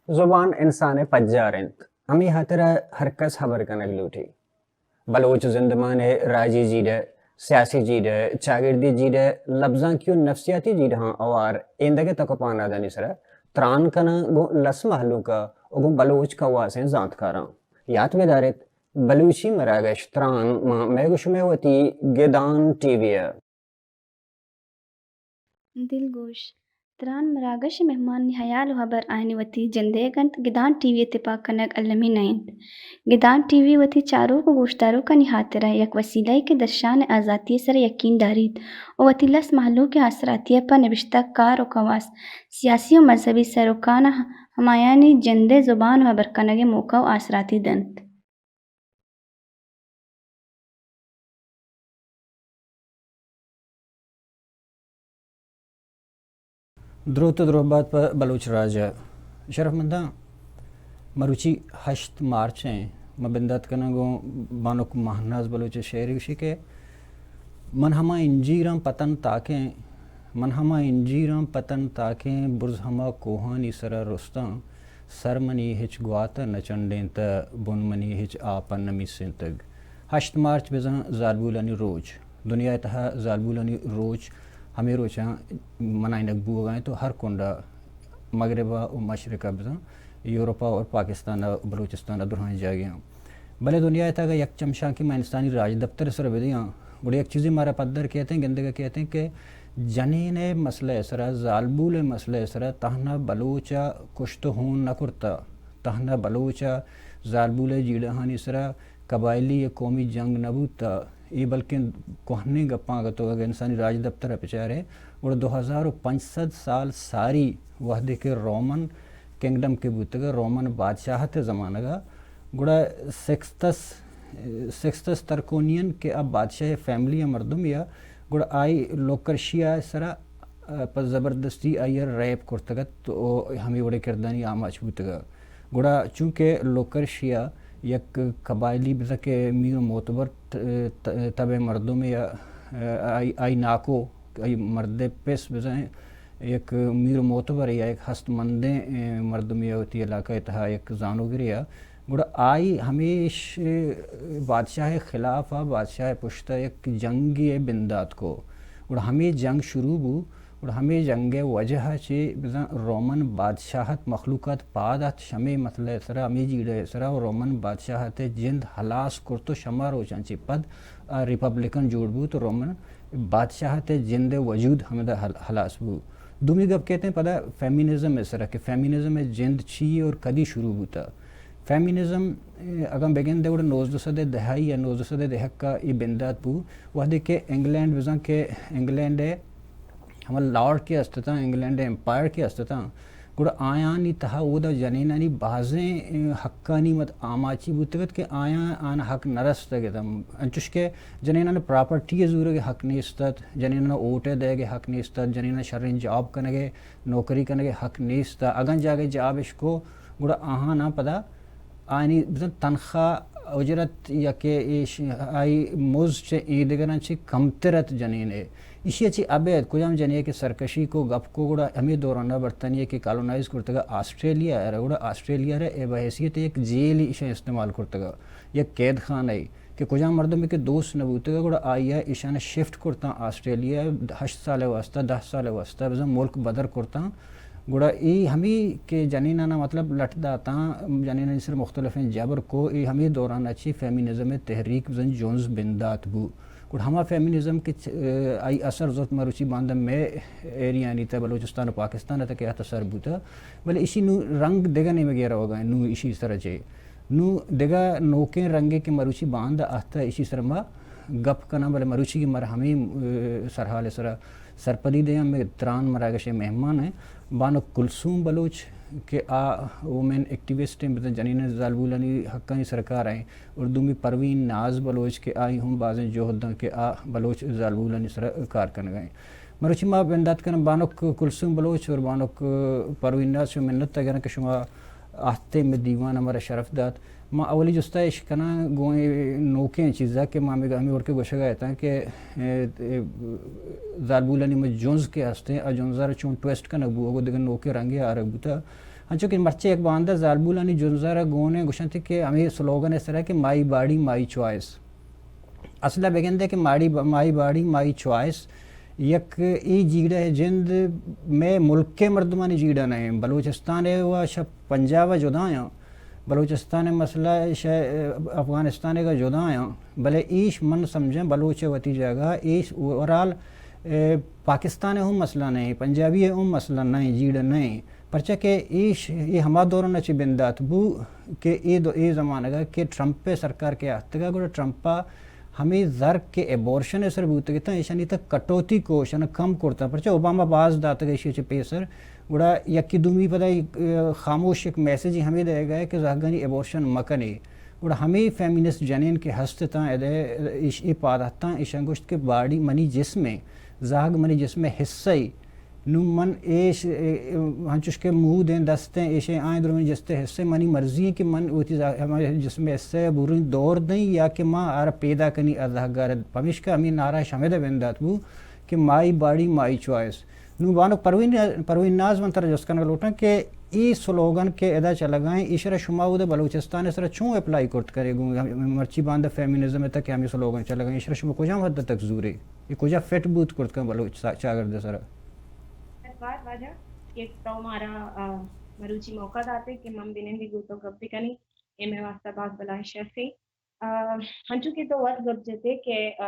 زبان انسان ءِ پجار انت، ہمے ہاترا ہر کس ہبر کنگ لوٹی۔ بلوچ زندمان ءِ راجی جیڑہ، سیاسی جیڑہ، چاگردی جیڑہ، لبزانکی و نفسیاتی جیڑہاں ہوار ایندگہ تک و پہنادانی سرا تران کناں گوں لس مہلوک ءَ و گوں بلوچ کواسیں زانتکاراں۔ یات بداریت، بلوچی مراگش تران ماں مئے گوں شمئے وتی گدان ٹی وی ءَ۔ دلگوش، تران مراگش ءِ مہمانانی ہیال و ہبر آیانی وتی جندئیگ انت، گدان ٹی وی ءِ تپاک کنگ المی نہ انت۔ گدان ٹی وی وتی چاروک و گوشداروکانی ہاترا یک وسیلہ یے کہ درشان ءِ آزاتی ءِ سرا یقین داریت و وتی لس مہلوک ءِ آسراتی ءَ پہ نبشتہ کار و کواس، سیاسی و مذہبی سروکاناں ہمایانی جندئے زبان و ہبر کنگ ءِ موقع و آسراتی دنت۔ دروت و دروہ بات پہ بلوچ راج ءَ۔ شرفمنداں، مروچی ہشت مارچ ایں۔ من بندات کناں گوں بانک ماہناز بلوچ ءِ شعرے، گوشی کہ من ہما انجیراں پتن تاکیں، من ہما انجیراں پتن تاکیں، برز ہما کوہانی سرا رستاں، سر منی ہچ گوات ءَ نہ چنڈینتہ، بن منی ہچ آپ ءَ نہ میسینتگ۔ ہشت مارچ بزاں زالبولانی روچ، دنیا ءِ تہا زالبولانی روچ ہمے روچاں منائینگ بوگ ءَ انت و ہر کنڈ ءَ، مغرب ءَ و مشرق ءَ بزاں، یورپ ءَ اور پاکستان ءَ، بلوچستان ءَ، درہائیں جاگہاں۔ بلے دنیا ءِ تہا اگاں یک چمشانکے ما انسانی راجدپتر ءِ سرا بدیاں، گڑا یک چیزے مارا پدر کیت ایں، گندگ ءَ کیت ایں کہ جنین ءِ مسئلہ ءِ سرا، زالبول ءِ مسئلہ ءِ سرا تہنا بلوچ ءَ کشت و ہون نہ کرتہ، تہنا بلوچ ءَ، زالبول ءِ جیڑہانی سرا قبائلی یا قومی جنگ نہ بوتہ۔ اے بلکیں کوہنیں گپاں، اگاں تو اگاں انسانی راجدپتر ءَ بچارے، گڑا دو ہزار و پنچ سد سال ساری وہدے کہ رومن کنگڈم کہ بوتگ، رومن بادشاہت ءِ زمانگ ءَ، گڑا سکستس، سکستس ترکونین کہ آ بادشاہ ءِ فیملی ءِ مردمے ءَ، گڑا آئی لوکرشیا ءِ سرا، آ، پہ زبردستی آئی ءَ ریپ کرتگ ات و ہمے وڑیں کردانی آماچ بوتگ ءَ۔ گڑا چونکہ لوکرشیا یک قبائلی بزاں کہ میر و معتبر ت-، ت-، تب ءِ مردمے ءَ، آئی، آئی ناکو، آئی مرد ءِ پس بزاں یک میر و معتبرے یا یک ہست مندیں، اے، مردمے ءَ وتی علاقہ ءِ تہا یک زانوگرے ءَ، گڑا آئی ہمیش بادشاہ ءِ خلاف ءَ، بادشاہ ءِ پشت ءَ یک جنگے ءِ بندات کو۔ گڑا ہمے جنگ شروع بو، گڑا ہمے جنگ ءِ وجہ ءَ چہ بزاں رومن بادشاہت مخلوقات پاد ات، شمے مسئلہ ءِ سرا، ہمے جیڑہ ءِ سرا، و رومن بادشاہت ءِ جند ہلاس کرت و شما روچاں چہ پد آ ریپبلکن جوڑ بوت و رومن بادشاہت ءِ جند ءِ وجود ہمدا ہل-، ہلاس بو۔ دومی گپ کیت ایں پدا فیمینزم ءِ سرا کہ فیمینزم ءِ جند چی اور کدی شروع بوتا۔ فیمینزم، اے، اگاں بگندے گڑا نوزدہ سد ءِ دہائی یا نوزدہ سد ءِ دہک ءَ اے بندات بو، وہدے کہ انگلینڈ بزاں کہ انگلینڈ ءِ ہما لارڈ کہ است اتاں، انگلینڈ ءِ امپائر کہ است اتاں، گڑا آیانی تہا اودا جنینانی بازیں، اے، حقانی مت آماچی بوتگ ات کہ آیاں آن حق نہ رستگ ات۔ انچوش کہ جنینان پراپرٹی ءِ زورگ ءِ حق نیست ات، جنینان ووٹ ءِ دئیگ ءِ حق نیست ات، جنینان شریں جاب کنگ ءِ، نوکری کنگ ءِ حق نیست ات۔ اگاں جاگہے جاب اش کو، گڑا آہاناں پدا آیانی بزاں تنخواہ، اجرت یا کہ ایش، آئی مز چہ ایدگراں چہ کمتر ات جنین ءِ۔ ایشی ءَ چہ ابید کجام جنینے کہ سرکشی کو، گپ کو، گڑا ہمے دوران ءَ برطانیہ کہ کالونائز کرتگ ءَ آسٹریلیا ءَ را، گڑا آسٹریلیا ءَ را اے بحیثیت یک جیل ایشاں استعمال کرتگ ءَ، یک قید خانہ ءَ کہ کجام مردمے کہ دوست نہ بوتگ ءَ، گڑا آئی ءَ ایشاں شفٹ کرتاں آسٹریلیا ءَ، ہشت سال ءِ واسطہ، دہ سال ءِ واسطہ بزاں ملک بدر کرتاں۔ گڑا اے ہمے کہ جنیناں مطلب لٹ داتاں، جنینانی سر مختلفیں جبر کو، اے ہمے دوران ءَ چہ فیمینزم ءِ تحریک بزاں جنز بندات بو۔ گڑا ہما فیمینزم کہ چ-، آئی اثر زرت مروچی باندا مئے ایریانی تہ، بلوچستان و پاکستان ءِ تہ کہ آ تہ سر بوتہ، بلے ایشی نوں رنگ دگہ نیمگے ءَ روگا انت، نوں ایشی سر ءَ چہ نوں دگہ نوکیں رنگے کہ مروچی باندا اہتہ، ایشی سر ما گپ کناں، بلے مروچی کہ مر ہمیں، اے، سرحال سرا سرپدی دیاں، مئے تران مراگش مہمان ہیں بانک کلثوم بلوچ کہ آ وومن ایکٹیوسٹ ہیں، بزاں جنین زالبولانی حقانی سرکار ہیں، اور دومی پروین ناز بلوچ کہ آئی ہم بازیں جہد داں کہ آ بلوچ زالبولانی سرا کار کنگا ہیں۔ مروچی ما بندات کناں بانک کلثوم بلوچ اور بانک پروین ناز، شما منت گراں کہ شما آہتے میں دیوان ہمارا شرف دات۔ ما اولی جستا اش کناں گوں اے نوکیں چیزا کہ ما ہمیں، ہمیں وڑ کے گوشگا اتاں کہ، اے، اے، زالبولانی میں جنز کے ہستے، آ جنزا را چون ٹویسٹ کنگ بو، اگو دگہ نوکیں رنگے آرگ بوتا۔ ہنچو کہ مرچی یک باندا زالبولانی جنزا را گونے گوشنتے کہ ہمیں سلوگن اس طرح کہ مائی باڈی مائی چوائس۔ اصلا بگندے کہ ماڑی، مائی باڑی، مائی چوائس، یک اے جیڑہ ءِ جند مئے ملک ءِ مردمانی جیڑہ نہ ایں۔ بلوچستان ءَ و شہ پنجاب ءَ جدا آں، بلوچستان ءِ مسئلہ شہ افغانستان ءَ جدا آں، بلے ایش من سمجھاں بلوچ ءِ وتی جاگہ، ایش اوورآل، اے، پاکستان ءِ ہم مسئلہ نہ ایں، پنجابی ءِ ہم مسئلہ نہ ایں، جیڑہ نہ ایں۔ پرچا کہ ایش، اے ہما دوران ءَ چہ بندات بو کہ اے دو، اے زمانگ ءَ کہ ٹرمپ ءِ سرکار کہ آتکگ ءَ، گڑا ٹرمپ ءَ ہمے زر کہ ایبورشن ءِ سر بوتگ اتاں، ایشانی تک کٹوتی کو، ایشاں کم کرتاں۔ پرچا اوباما باز داتگ ایشی چہ پیسر، گڑا یکی دومی پدا، اے، خاموش یک میسجی ہمے دئیگ ءَ کہ زہگانی ایبورشن مکنے۔ گڑا ہمے فیمینسٹ جنین کہ ہست اتاں، ادے ایش، اے پاد اتاں، ایشاں گوشت کہ باڈی منی جسم ءِ، زہگ منی جسم ءِ حصہ ءِ۔ نوں من ایش، اے، اے، ہنچوش کہ مودیں دستیں ایشیں آئیں درونی جست ءِ حصہ، منی مرضی ایں کہ من وتی زا-، ہمے جسم ءِ حصہ ءَ بریں دور دیں یا کہ ما آرا پیدا کنی ءَ زہگار۔ پمیشکا ہمے نعرہ اش ہمیدا بندات بو کہ مائی باڈی مائی چوائس۔ نوں بانک پروین، پروین ناز، من ترا جست کنگ لوٹاں کہ اے سلوگن کہ ادا چلگائیں، ایشرا شما اود بلوچستان ءِ سرا چون اپلائی کرت کرے گوں مرچی باندا فیمینزم ءِ تک کہ ہمے سلوگن چلگائیں، ایشرا شما کجام حد تک زورے؟ اے کجا فٹ بوت کرت کن بلوچ سا-، چاگرد ءِ سرا؟ دھنیواد واجہ کہ تو مارا، آ، مروچی موقع داتے کہ من بنندی گوں تو گپ بکنی، اے مئے واسطہ باز بلاہیں شرفے۔ آ، ہنچو کہ تو وت گپ جتے کہ، آ،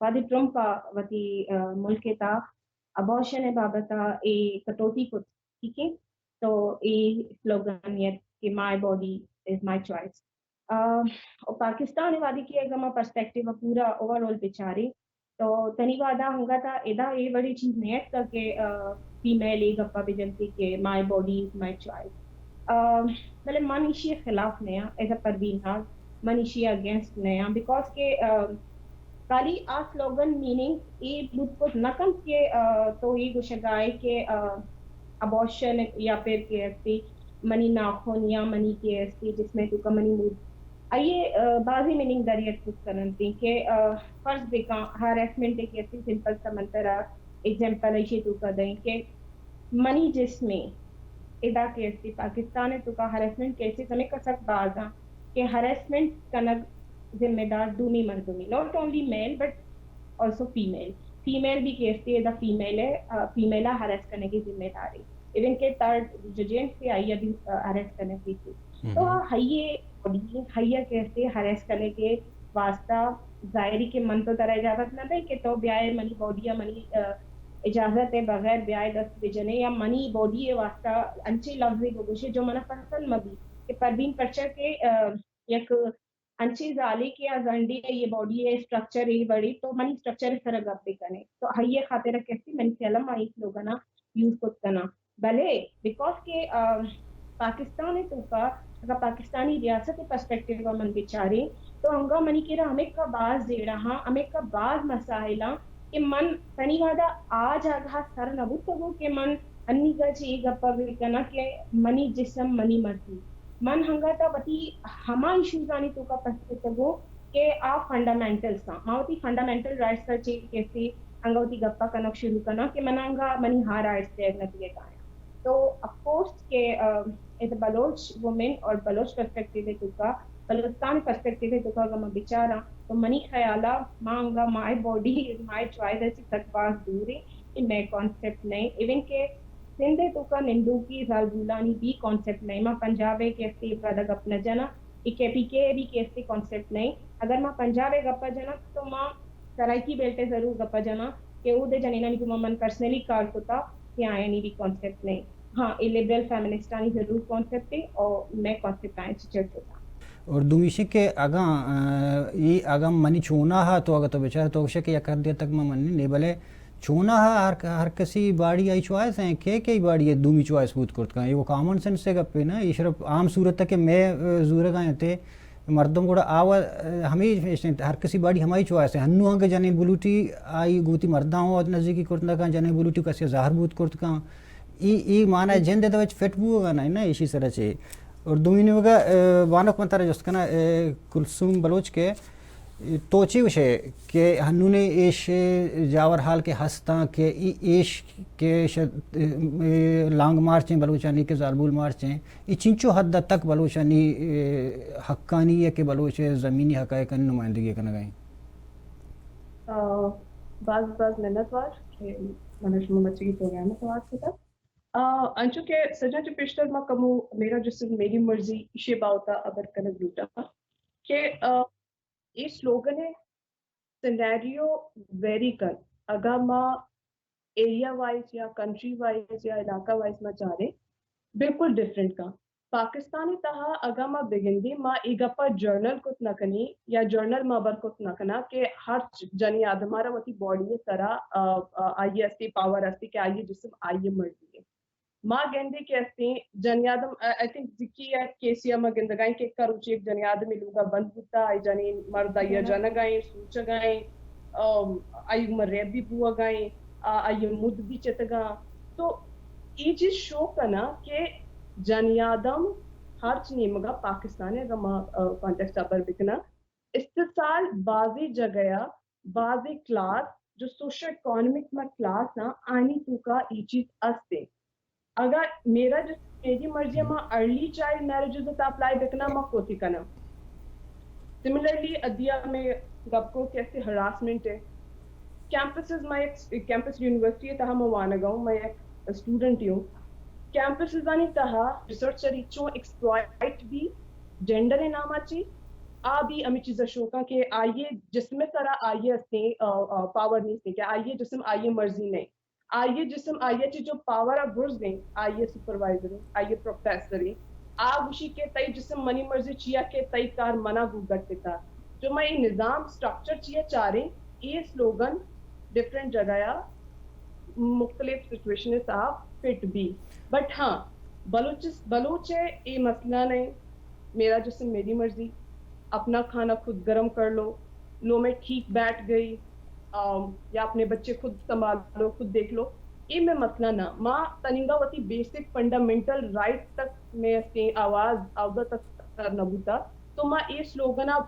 وہدے ٹرمپ ءَ وتی، آ، ملک ءِ تہا ابارشن ءِ بابت ءَ اے کٹوتی کت، ٹھیک ہے؟ تو اے سلوگن یت کہ my body is my choice. آ، و پاکستان ءِ وہدے کہ اگاں ما پرسپیکٹیو ءَ پورا اوورآل بچاریں تو دھنیواد ءَ انگت ءَ ادا اے وڑیں چیز نیتکگ کہ، آ، فیمیل اے گپ ءَ بجنتی کہ my body is my choice. آ، بلے من ایشی ءِ خلاف نیاں، ایز اے پروین ناز، من ایشی ءِ اگینسٹ نیاں، بیکاز کہ، آ، خالی آ سلوگن میننگ اے بوت کت نہ کنت کہ، آ، تو اے گوشگائے کہ، آ، ابارشن یا پھر کہ استی منی ناخن یا منی کہ استی جسم ءِ توکا منی مود، آئی ءِ، آ، بازیں میننگ دریات کت کننت کہ، آ، فرض بکن ہراسمنٹ کہ استی، سمپل سا من ترا ایگزامپل ایشی توکا دئیں کہ منی جسم ءِ ادا کہ استی پاکستان ءِ توکا ہراسمنٹ کیسز ہمے کسک باز آں کہ ہراسمنٹ کنگ ذمہ دار دومی مردمی، not only male but also female. Female بھی کہ استی ادا فیمیل ءِ، آ، فیمیل ءَ ہراس کنگی ذمہ داری۔ ایون کہ تھرڈ جو جینڈر سے آئی ءَ بھی، آ، ہراس کنگ بیتی۔ تو ہئیے باڈی، ہئیے کہ استی ہراس کنگی واسطہ ظاہری کہ من تو ترا اجازت نہ دیں کہ تو بیائے منی باڈی ءَ منی، آ، اجازت ءِ بغیر بیائے دست بجنے یا منی باڈی ءِ واسطہ انچیں لفظے بگوشے جو منا پسند مہ بی کہ پروین پرچا کہ، آ، یک انچیں زالے کہ آ زنڈے ءِ باڈی ءِ اسٹرکچر اے وڑے تو منی اسٹرکچر ءِ سرا گپ بکنے۔ تو ہئیے خاطر ءَ کہ استی منی خیال ءَ ما اے سلوگن ءَ یوز کت کناں۔ بلے بیکاز کہ، آ، پاکستان ءِ توکا اگر پاکستانی ریاست ءِ پرسپیکٹیو ءَ من بچاریں تو انگا منی کرا ہمیکا باز جیڑہ ہاں، ہمیکا باز مسائل ہاں کہ من تنی وہدا آ جاگہ ءَ سر نہ بوتگوں کہ من انیگا چہ اے گپ ءَ بکناں کہ منی جسم منی مرضی۔ من انگت ءَ وتی ہما ایشوزانی توکا پھستگوں کہ آ فنڈامنٹلز آں۔ ما وتی فنڈامنٹل رائٹس ءَ چہ کیسے انگا وتی گپ ءَ کنگ شروع کناں کہ من انگا منی ہا رائٹس دیگ نہ دیگ ءَ آیاں۔ تو آف کورس کہ، آ، ایز اے بلوچ وومن اور بلوچ پرسپیکٹیو ءِ توکا، بلوچستان پرسپیکٹیو ءِ توکا اگر من بچاراں تو منی خیال ءَ ما انگا my body is my choice ءَ چہ سک باز دور ایں۔ اے مئے کانسیپٹ نہ ایں۔ ایون کہ سندھ ءِ توکا نندوکی زالبولانی بھی کانسیپٹ نہ ایں۔ ما پنجاب ءِ کہ استی پدا گپ نہ جناں، اے کے پی کے ءِ بھی کہ استی کانسیپٹ نہ ایں۔ اگر ما پنجاب ءِ گپ ءَ جناں تو ما سرائیکی بیلٹ ءِ ضرور گپ ءَ جناں کہ اود ءِ جنینانی گوما من پرسنلی کار کتا کہ آیانی بھی کانسیپٹ نہ ایں۔ ہاں، اے لبرل فیمنسٹانی ضرور کانسیپٹ ایں اور مئے کانسیپٹ آیاں چہ چٹ کتا۔ اور دومی ایش کہ اگاں، آ، ای اگاں منی چوناہا تو اگاں تو بچار تو گوشے کہ یک حدے تک من منی نہیں، بلے چوناہا ہر، ہر کسی باڈی آئی چوائس ہیں، کہ کئی باڈی ہے دومی چوائس بوت کرت کن۔ یہ وہ کامن سینس سے گپے نا، یہ صرف عام صورت ہے کہ میں، آ، زورگا ہیں تے مردم گڑا آوا، آ، ہمیں ہر کسی باڈی ہمائی چوائس ہے۔ ہنو ہنگے جنے بلوٹی آئی گوتی مرداں ہو نزدیکی کرت نہ کن، جنے بلوٹی کسی زہر بوت کرت کن۔ ای، ای معنی جند دے وچ فٹ بوگا نا، نا ایشی سرا چے۔ اور دومی نیمگا، آ، بانک من ترا جست کنا، آ، کلثوم بلوچ کے، آ، تو چی گوشے کہ ہنونے ایش جاور حال کے ہستاں کہ ای ایش کے ش-، آ، لانگ مارچ ہیں بلوچانی کے زالبول مارچ ہیں، ای چنچو حد تک بلوچانی، آ، حقانی ہے کہ بلوچ زمینی حقائق نمائندگی کنگا ہیں؟ آ، باز باز منت وار کہ من شما بچگی پروگرام توار کتا۔ آ، انچو کہ سجاں چہ پیشتر ما کمو میرا جسم میری مرضی ایشی باوتا ابر کنگ لوٹا کہ، آ، اے سلوگن سینیریو ویری کن۔ اگاں ما ایریا وائز یا کنٹری وائز یا علاقہ وائز ما چاریں، بالکل ڈفرنٹ کن۔ پاکستان تہا اگاں ما بگندیں، ما اے گپا جرنل کت نہ کنیں یا جرنل ما بر کت نہ کناں کہ ہر جنی آدمارا وتی باڈی سرا، آ، آ، آئی استی پاور استی کہ آئی جسم آئی مرضی ہے۔ ما گندے کہ استیں جنی آدم، آ، آئی تھنک زکی یا کیسیا ما گندگائیں کہ کروچی ایک جنی آدمی لوگا بند بوتا، آئی جنی مرد آئی جنگائیں، سوچگائیں، آم، آئی عمر ریب بھی بوگائیں، آ، آئی مد بھی چتگاں۔ تو ای چیز شو کنا کہ جنی آدم ہرچ نیمگا پاکستان اگاں ما، آ، کانٹیکسٹ ابر بکنا، استحصال بازی جگہ بازی کلاس جو سوشل اکانومک ما کلاس آنی توکا ای چیز استے۔ اگاں میرا جو میری مرضی ما ارلی چائلڈ میرجز تا اپلائی بکنا ما کوتی کنا۔ سملرلی ادیا میں گپ کو کیسے ہراسمنٹ ہے۔ کیمپسز ما ایک کیمپس یونیورسٹی تہا ما وانگا ہوں، ما ایک اسٹوڈنٹ ہوں۔ کیمپسز آنی تہا ریسرچر چون ایکسپلائٹ بھی جینڈر ناما چی آ بھی ہمیں چیزا شوکاں کہ آئیے جسم سرا آئیے استیں، آ، آ، پاور نہیں استیں کہ آئیے جسم آئیے مرضی نہیں۔ آئیے جسم آئیے چی جو پاور آ برز دیں، آئیے سپروائزر ہیں، آئیے پروفیسر ہیں۔ آ گوشی کہ تئی جسم منی مرضی چیا کہ تئی کار منا گو گٹتا۔ جو میں یہ نظام سٹرکچر چیا چاریں، یہ سلوگن ڈفرنٹ جگہ یا مختلف سچویشن صاحب فٹ بھی۔ بٹ ہاں، بلوچ، بلوچ ہے، یہ مسئلہ نہیں، میرا جسم میری مرضی، اپنا کھانا خود گرم کر لو، لو میں ٹھیک بیٹھ گئی، آم، یا اپنے بچے خود سنبھال لو، خود دیکھ لو، یہ میں مسئلہ نہ۔ ما تننگا وتی بیسک فنڈامنٹل رائٹ تک میں استیں آواز آودا تک سر نہ بوتا۔ تو ما یہ سلوگن اب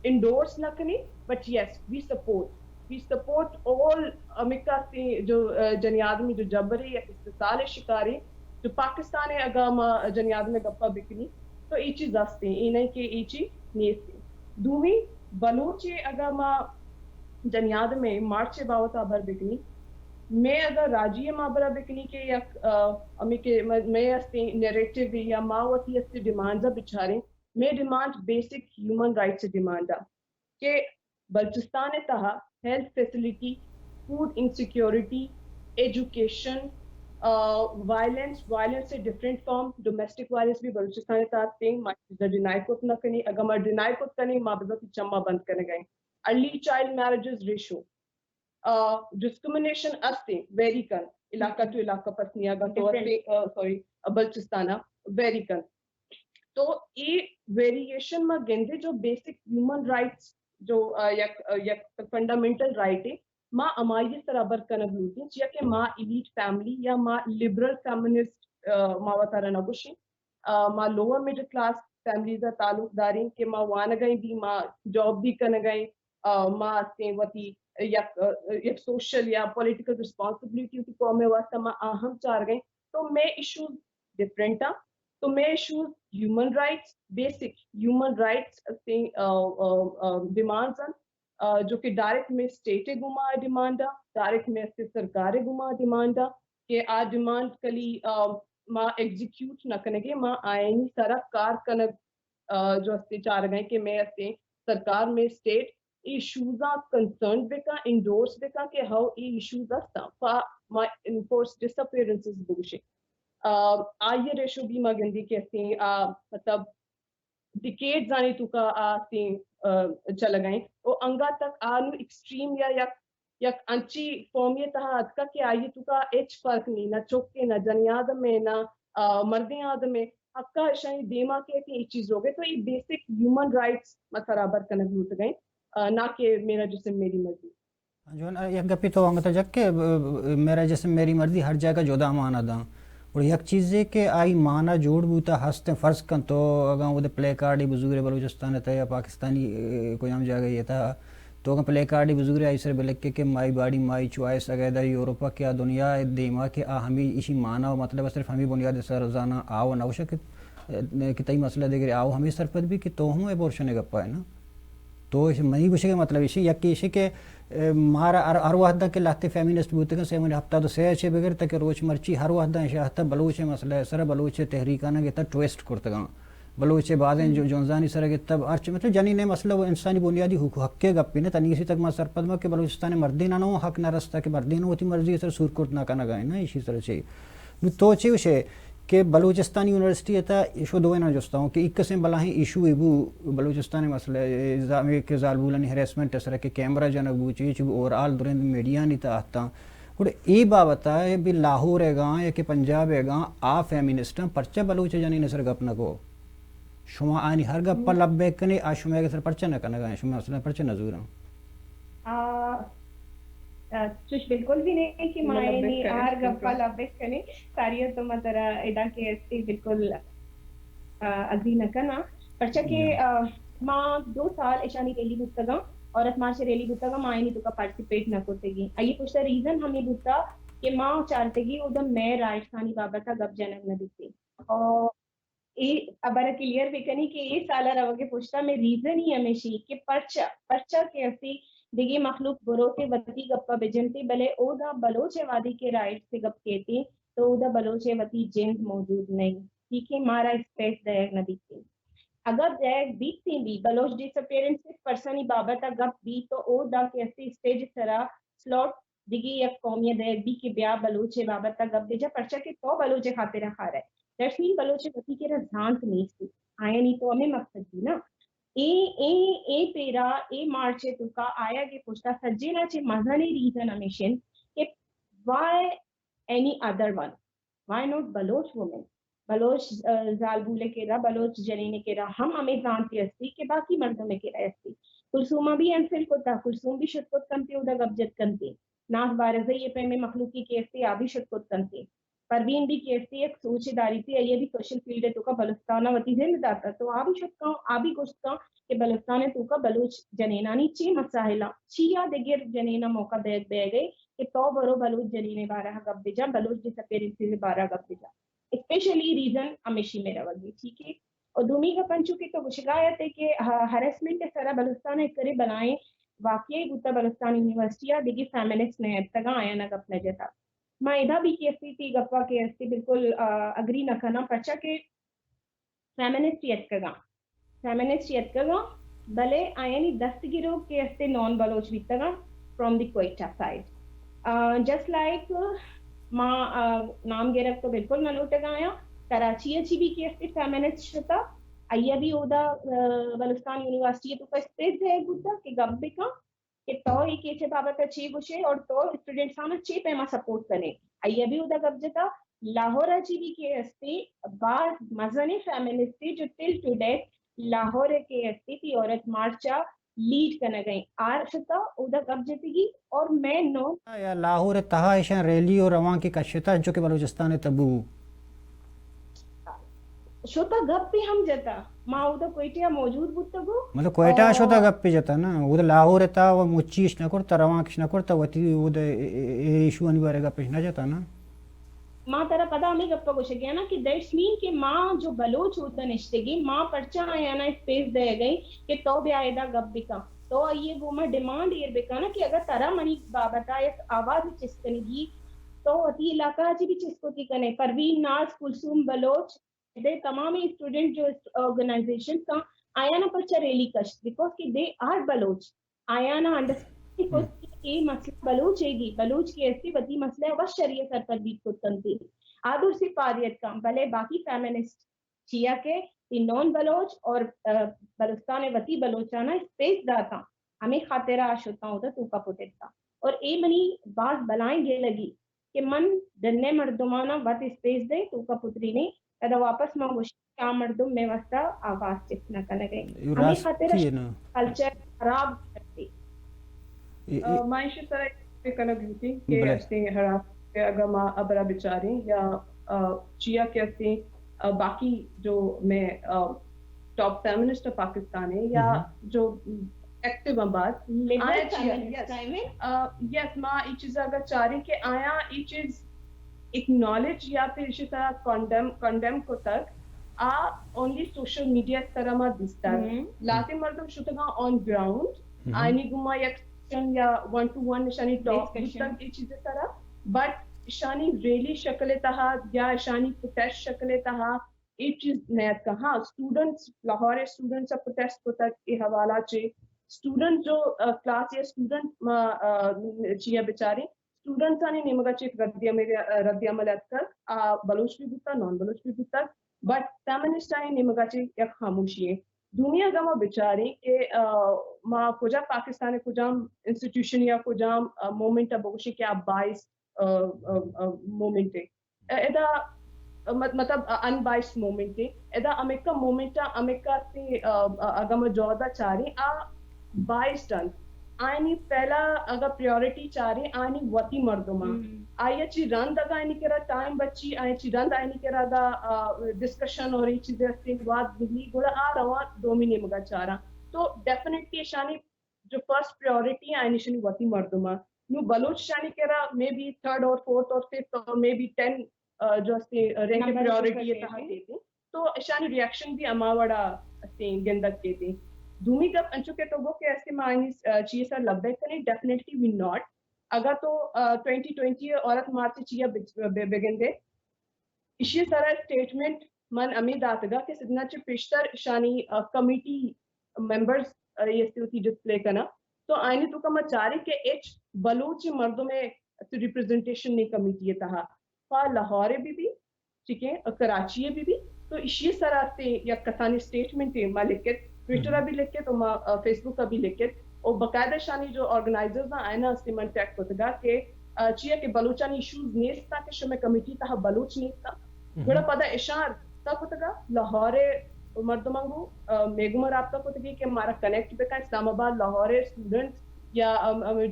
انڈورس نہ کنی، but yes, we support, we support all امکا سی جو، آ، جنی آدمی جو جبری یا استحصال شکاری، جو پاکستان اگا ما جنی آدمی گپا بکنی، تو ای چیز استیں، ای نہیں کہ ای چیز نیستیں۔ دومی، بلوچ اگا ما جنی آدمی مارچ باوتا بر بکنی، میں اگا راجی ما برا بکنی کہ یک، آ، ہمیں کہ میں، میں استیں نیریٹو یا ما وتی استی ڈیمانڈز بچاریں، میں demand basic human rights demand آ کہ بلوچستان تہا health facility, food insecurity, education, آ، وائلنس، وائلنس سے ڈفرنٹ فارم، ڈومیسٹک وائلنس بھی بلوچستان تہا تیں، ما چیزا ڈینائی کت نہ کنی، اگر ما ڈینائی کت کنی، ما بزا تی چما بند کرنے گئے۔ ارلی چائلڈ میرجز ریشو، آ، ڈسکریمنیشن استے، ویری کن، علاقہ تو علاقہ پسنی اگا تو استے، آ، سوری، آ، بلوچستان ویری کن۔ تو ای ویریشن ما گندے جو بیسک ہیومن رائٹس جو، آ، یک، آ، یک فنڈامنٹل رائٹ ہے، ما امائی سرا بر کنگ لوٹیں، چیا کہ ما ایلیٹ فیملی یا ما لبرل فیمنسٹ، آ، ما وتارا نہ گوشیں۔ آ، ما لوور مڈل کلاس فیملیز ء تعلق داریں کہ ما وانگائیں بھی، ما جاب بھی کنگائیں، آ، ما استیں وتی یک، آ، یک سوشل یا پولیٹیکل ریسپانسبلٹی وتی قوم ء واسطہ ما آ ہم چارگائیں۔ تو مئے ایشوز ڈفرنٹ آں۔ تو مئے issues human rights, basic human rights استیں، آ، آ، آ، ڈیمانڈز آں۔ آ، جو کہ ڈائریکٹ مئے اسٹیٹ ء گوما ڈیمانڈ آ، ڈائریکٹ مئے استے سرکار ء گوما ڈیمانڈ آ کہ آ ڈیمانڈ کلی، آ، ما ایگزیکیوٹ نہ کنگے، ما آئینی سرا کار کنگ، آ، جو استے چارگائیں کہ مئے استے سرکار، مئے اسٹیٹ ایشوز آ کنسرن بکا، انڈورس بکا کہ ہو ای ایشوز استاں، پا ما انفورس ڈس اپیئرنسز بگوشیں۔ آ، آئی ریشو بھی ما گندی کہ استے، آ، مطلب، ڈیکیڈز آنی توکا آ تیں، آ، چلگا ایں۔ او انگا تک آ نوں ایکسٹریم یا یک، یک انچی فارمے تہا اتکا کہ آئی توکا ہچ فرق نہیں، نہ چکے، نہ جنی آدمے، نہ، آ، مردیں آدمے۔ حقا اشانی دیما کہ تیں اے چیز لوگے تو اے بیسک ہیومن رائٹس ما سرابر کنگ لوٹگا ایں، آ، نہ کہ میرا جسم میری مرضی۔ جوان، یک گپے تو انگت جک کہ، ب-، ب-، میرا جسم میری مرضی ہر جاگہ جدا معنی داں۔ اور یک چیزے کہ آئی معنی جوڑ بوتا ہستیں، فرض کن تو اگاں اود پلے کارڈے بزورے بلوچستان تہ یا پاکستانی، اے، کوئی ہم جاگہ یہ تھا، تو اگاں پلے کارڈے بزورے آئی سر بلکے کہ مائی باڈی مائی چوائس اگہ دا یورپا کہ آ دنیا دیما کہ آ ہمیں اسی معنی و مطلب صرف ہمیں بنیاد سر زانا آو نہ ہو سکے کہ تئی مسئلہ دیگر آو ہمیں سرپد بھی کہ تو ہم ابورشن گپا ہے نا۔ تو اش-، منی گوشگ ءِ مطلب ایشی، یکے ایشی کہ، اے، مارا ہر، ہر وھد کہ لہتے فیمینسٹ بوتگاں، سیمن ہفتاد و سے ءَ چہ بگر تک روچ مرچی ہر وھد ایشی ہتا بلوچ ءِ مسئلہ ءِ سر ءَ بلوچ ءِ تحریکاں گتا ٹویسٹ کرتگاں۔ بلوچ ءِ بازیں جو-، جنزانی سر ءَ گتا ہرچ مطلب جنین ءِ مسئلہ و انسانی بنیادی حقوق، حق ءِ گپے نہ، تنی اسی تک ما سرپد ما کہ بلوچستان ءِ مردیناں نوں حق نہ رستا کہ مردین وتی مرضی ءِ سر سور کرت نہ کنگا ایں نا، ایشی سر ءَ چی۔ نوں تو چے گوشے کہ بلوچستان یونیورسٹی ءِ تہ ایشو دوئیناں جستا اوں کہ ایکسیں بلاہیں ایشو اے بو بلوچستان ءِ مسئلہ ءِ زا-، کہ زالبولانی ہریسمنٹ ءِ سر ءَ کہ کیمرہ جنگ بو، چے چے بو، اوور آل درند میڈیانی تہ آتاں۔ گڑا اے بابت ءَ بھی لاہور ءِ گاں یا کہ پنجاب ءِ گاں آ فیمینسٹاں پرچہ بلوچ جنین ءِ سر ءَ گپ نہ کو؟ شما آنی ہر گپ ءَ لبیک کنے، آ شما ءِ سر پرچہ نہ کنگا ایں، شما مسئلہ پرچہ نہ زوراں؟ آ، آ، چوش بالکل بھی نہیں کہ ما یعنی ہر گپا لبیک کنیں۔ ساری تو ما ترا ادا کہ استی بالکل، آ، اگری نہ کنا۔ پرچہ کہ، آ، ما دو سال اشانی ریلی بوتگاں، عورت مارچ ریلی بوتگاں، ما آئینی توکا پارٹیسپیٹ نہ کرتگی۔ آئی پشتا ریزن ہمیں بوتا کہ ما چارتگی ادا مئے رائٹس آنی بابت گپ جنگ نہ بیتی۔ اور اے ہبر ءَ کلیئر بکنی کہ اے سال ءَ روگ ءِ پشتا مئے ریزن ہی ہمیشی کہ پرچا، پرچا کہ استی دگہ مخلوق بروت ءُ وتی گپ ءَ بجنت، بلے اودا بلوچ ءِ وہدی کہ رائٹس ءِ گپ کیت تو اودا بلوچ ءِ وتی جند موجود نہیں، ٹھیک ہے، مارا اسپیس دئیگ نہ بیت۔ اگر دئیگ بیت بھی، بلوچ ڈس اپیئرنس صرف پرسانی بابت ءَ گپ بیت تو اودا کہ استی اسٹیج سرا سلاٹ دگہ یک قومی ءَ دئیگ بی کہ بیا بلوچ ءِ بابت ءَ گپ بجا، پرچا کہ تو بلوچ ءِ خاطر ءَ کارئے۔ دیٹس مین بلوچ ءِ وتی کرا زانت نیست۔ آیانی تو ہمے مقصد بی نا۔ اے، اے، اے پیرا، اے مارچ ءِ توکا آیگ ءِ پشتا سجینا چہ مزنیں ریزن ہمیش انت کہ why any other one? Why not Baloch women? Baloch, آ، زالبول ءِ کرا، بلوچ جنین ءِ کرا ہم ہمے زانتے استی کہ باقی مردم ءِ کرا استی۔ کلثوم ءَ بھی انسلٹ کتا، کلثوم بھی شت کت کنتی، اودا گپ جت کنتی۔ ناز بارزئی ءِ پیمیں مخلوقے کہ استی، آ بھی شت کت کنتی۔ پروین بھی کہ استی، یک سوچے داریتی، آئی ءَ بھی سوشل فیلڈ ءِ توکا بلوچستان ءَ وتی زند داتا، تو آ بھی شت کن، آ بھی گوشت کن کہ بلوچستان ءِ توکا بلوچ جنینانی چی مسائل آں، چیا دگر جنیناں موقع دیگ بیگ ءَ کہ تو برو بلوچ جنین ءِ بارہ ءَ گپ بجن، بلوچ ڈس اپیئرنسز ءِ بارہ ءَ گپ بجن۔ اسپیشلی ریزن ہمیشی میں روگی، ٹھیک ہے۔ اور دومی گپ انچو کہ تو گوشگا ات کہ، ہا، ہریسمنٹ ءِ سرا بلوچستان ءَ کرے بلائیں واقعے بوتا بلوچستان یونیورسٹی ءَ، دگہ فیمنسٹ نہ اتکگاں، آیاں نہ گپ نہ جتا۔ ما ادا بھی کہ استی تی گپا کہ استی بالکل، آ، اگری نہ کناں، پرچا کہ فیمنسٹ اتکگاں۔ فیمنسٹ اتکگاں، بلے آیانی دست گروک کہ استے نان بلوچ بیتگاں فرام دی کوئٹہ سائیڈ۔ آ، جسٹ لائک ما، آ، نام گرگ تو بالکل نہ لوٹگایاں۔ کراچی ءَ چی بھی کہ استے فیمنسٹ شتا، آئی ءَ بھی اودا، آ، بلوچستان یونیورسٹی ءِ توکا اسپیس دئیگ بوتا کہ گپ بکن۔ کہ تو اے کیس ءِ بابت ءَ چے گوشے اور تو اسٹوڈنٹس آناں چے پیما سپورٹ کنے؟ آئی ءَ بھی اودا گپ جتا۔ لاہور ءَ چی بھی کہ استے باز مزنیں فیمنسٹے جو ٹل ٹو ڈیتھ لاہور ءَ کہ استے تی عورت مارچ ءَ لیڈ کنگ ءَ آر شتا، اودا گپ جتگی اور میں نو یا لاہور ءِ تہا ایشاں ریلی و روانکے کشتا انچو کہ بلوچستان ءِ تبو شتا گپے ہم جتا۔ ما اودا کوئٹہ ءَ موجود بوتگو۔ مطلب کوئٹہ ءَ شتا گپے جتا نا؟ اودا لاہور ءِ تہا و مچی اش نہ کرتا، روانک اش نہ کرتا، وتی اودا اے، اے، اے ایشوانی بارے گپ اش نہ جتا نا؟ ما ترا پدا ہمے گپ ءَ گوشگیا نا کہ دیٹس مین کہ ما جو بلوچ اودا نشتگیں، ما پرچا آیانا اسپیس دئیگئیں کہ تو بیا ادا گپ بکن، تو آئی ءِ گوما ڈیمانڈ ایر بکن کہ اگر ترا منی بابت ءَ یک آواز چست کنگی، تو وتی علاقہ ءَ چی بھی چست کتی کنے۔ پروین ناز، کلثوم بلوچ، دے تمام اسٹوڈنٹ جو آرگنائزیشن کا آیانا پرچا ریلی کشت، بیکاز کہ دے آر بلوچ، آیانا انڈرسٹینڈ کت کہ اے مسئلہ بلوچ ایگی، بلوچ کہ استی وتی مسئلہ وش شریعت سرپد بیت کت کنتی۔ آ درسی پاریت کن، بلے باقی فیمنسٹ چیا کہ تی نان بلوچ اور بلوچستان وتی بلوچانا اسپیس داتاں، ہمیں خاطرا شتاں اودا توکا پترتاں۔ اور اے منی باز بلائیں گیلگی کہ من ڈنے مردمانا وت اسپیس دے توکا پترینے، ادا واپس ما گوشی کہ آ مردم میں واسطہ آغاز چک نہ کنگے۔ ہمیں خاطرا کلچر خراب کرتے۔ ما ایشی سرا کنگ لوٹیں کہ استیں ہرا کہ اگاں ما ابرا بچاریں یا چیا کہ استیں باقی جو میں ٹاپ فیمنسٹ پاکستان ہے یا جو ایکٹیو آباد، یس، ما ای چیز اگر چاریں کہ آیا ای چیز ایکنالج یا پھر اسی طرح کنڈیم کنڈیم کو تک آ اونلی سوشل میڈیا طرح ما دستا۔ لاتے مردم شتگاں آن گراؤنڈ، آئینی گما یک یا ون ٹو ون اشانی ٹاک بوتگ ای چیز طرح، بٹ اشانی ریلی شکل تہا یا اشانی پروٹیسٹ شکل تہا ای چیز نیتکا۔ ہاں، اسٹوڈنٹس، لاہور اسٹوڈنٹس پروٹیسٹ کتگ ای حوالہ چے۔ اسٹوڈنٹ جو کلاس یا اسٹوڈنٹ چیا بچاریں، اسٹوڈنٹسانی نیمگا چے رد عمل رد عمل اتکگ، آ بلوچ بھی بوتگ، نان بلوچ بھی بوتگ، بٹ فیمنسٹانی نیمگا چے یک خاموشی ہے۔ دومی اگاں ما بچاریں کہ ما کجا پاکستان کجام انسٹیٹیوشن یا کجام مومنٹ بگوشیں کہ آ بائس مومنٹ ہے، ادا مطلب ان بائسڈ مومنٹ ہے۔ ادا امریکہ مومنٹ امریکہ سے اگاں ما جودا چاریں آ بائسڈ انت۔ آئینی پہلا اگاں پریورٹی چاریں آئینی وتی مردماں، آئی چی رند اگاں آئینی کرا ٹائم بچی، آئی چی رند آئینی کرا دا ڈسکشن اور یہ چیزیں ہستیں واد ملی گڑا آ رواں دومی نیمگا چاراں۔ تو ڈیفینیٹلی اشانی جو فرسٹ پریورٹی آئینی شنی وتی مردماں۔ نو بلوچ شانی کرا مے بی تھرڈ اور فورتھ اور ففتھ اور مے بی ٹین جو ہستیں رینک پریورٹی تہا کیتے، تو اشانی ریئیکشن بھی ہما وڑا ہستیں گندگ کیتے۔ دومی گپ انچو کہ تو گو کہ ہستیں ما آئینی چیز سر لبیک کنیں، ڈیفینیٹلی وی ناٹ۔ اگاں تو ٹوئنٹی ٹوئنٹی عورت مارچ چیا بگندے، اشی سرا اسٹیٹمنٹ من ہمے داتگا کہ سدنا چہ پیشتر اشانی کمیٹی ممبرز ایستی وتی ڈسپلے کنا، تو آئینی توکا ما چاریں کہ اچ بلوچ مردم ریپریزنٹیشن نے کمیٹی تہا پا لاہور بی بی، ٹھیک ہے، کراچی بی بی، تو اشی سرا تے یک کسانی اسٹیٹمنٹ ما لکھت، ٹویٹر بھی لکھت، ما فیس بک بھی لکھت، او باقاعدہ شانی جو آرگنائزرز آئینا استے من ٹیگ کتگا کہ چیا کہ بلوچانی ایشوز نیستا کہ شمے کمیٹی تہا بلوچ نیستا۔ گڑا پدا اشار تا کتگا لاہور مردماں گو میگما رابطہ کتگی کہ مارا کنیکٹ بکا اسلام آباد لاہور اسٹوڈنٹس یا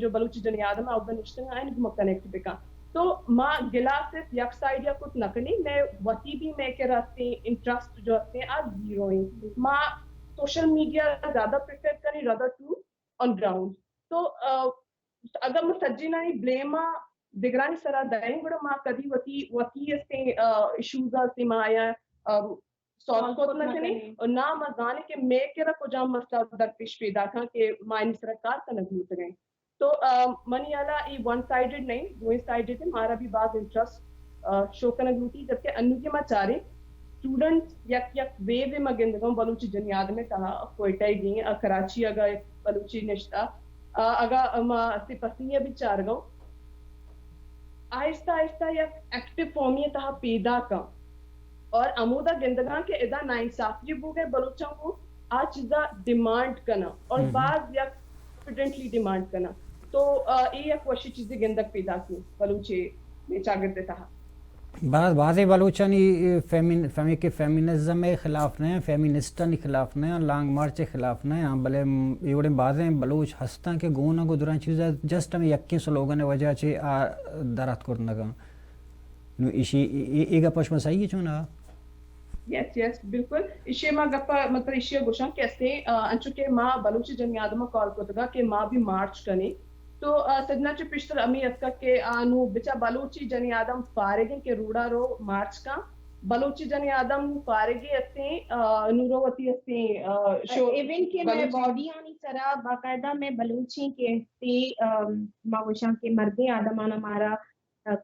جو بلوچی جنی آدم اودا نشتگ آئین گما کنیکٹ بکا۔ تو ما گلا صرف یک سائیڈ یا کت نہ کنی، میں وتی بھی میں کہ راستے انٹرسٹ جو ہستے آ زیرو ہیں۔ ما سوشل میڈیا زیادہ پریفر کنی رادر ٹو آن گراؤنڈ۔ تو اگر ما سجینانی بلیم آ دگرانی سرا دئیں گڑا ما کدی وتی وتی استے ایشوز آ استے ما آیا سالو کت نہ کنیں اور نہ ما زانیں کہ مے کرا کجام مسئلہ درپیش پیدا کن کہ ما آنی سرا کار کنگ لوٹگیں۔ تو منی حالا ای ون سائیڈڈ نہیں، دوئیں سائیڈڈ ہیں۔ مارا بھی باز انٹرسٹ شو کنگ لوٹی، جبکہ انو کہ ما چاریں اسٹوڈنٹ یک یک ویو ما گندگوں بلوچی جنی آدم تہا کوئٹہ گیں کراچی اگا بلوچی نشتا، اگا ما سی پسنی بھی چارگوں آہستہ آہستہ یک ایکٹیو فارمی تہا پیدا کن اور ہمودا گندگاں کہ ادا ناانصافی بوگئے بلوچاں کو آ چیزا ڈیمانڈ کناں اور باز یک کانفیڈنٹلی ڈیمانڈ کناں۔ تو اے یک وشی چیزے گندگ پیدا کی بلوچے میں چاگرد تہا۔ باز بازیں بلوچانی فیمن فیمی کہ فیمینزم ء خلاف نہ، فیمینسٹانی خلاف نہ، لانگ مارچ ء خلاف نہ، بلے ایوڑیں بازیں بلوچ ہستاں کہ گون ء گدراں چیز جسٹ ہمیں یکیں سلوگن ء وجہ چہ آ درات کرنگاں۔ نو ایشی اے گپ شما صحیح چون آ؟ یس یس بالکل، ایشی ما گپ مطلب ایشی گوشاں کہ اسے انچو کہ ما بلوچی جنی آدم کال کتگا کہ ما بھی مارچ کنیں، تو سجنا چہ پیشتر امی اتکا کہ آ نو بچا بلوچی جنی آدم فارغیں کہ روڑا رو مارچ کا، بلوچی جنی آدم فارغی اسے نورو وتی اسے شو ایون کہ میں باڈی آنی سرا باقاعدہ میں بلوچی کہ اسے ما وشاں کہ مردیں آدمانا مارا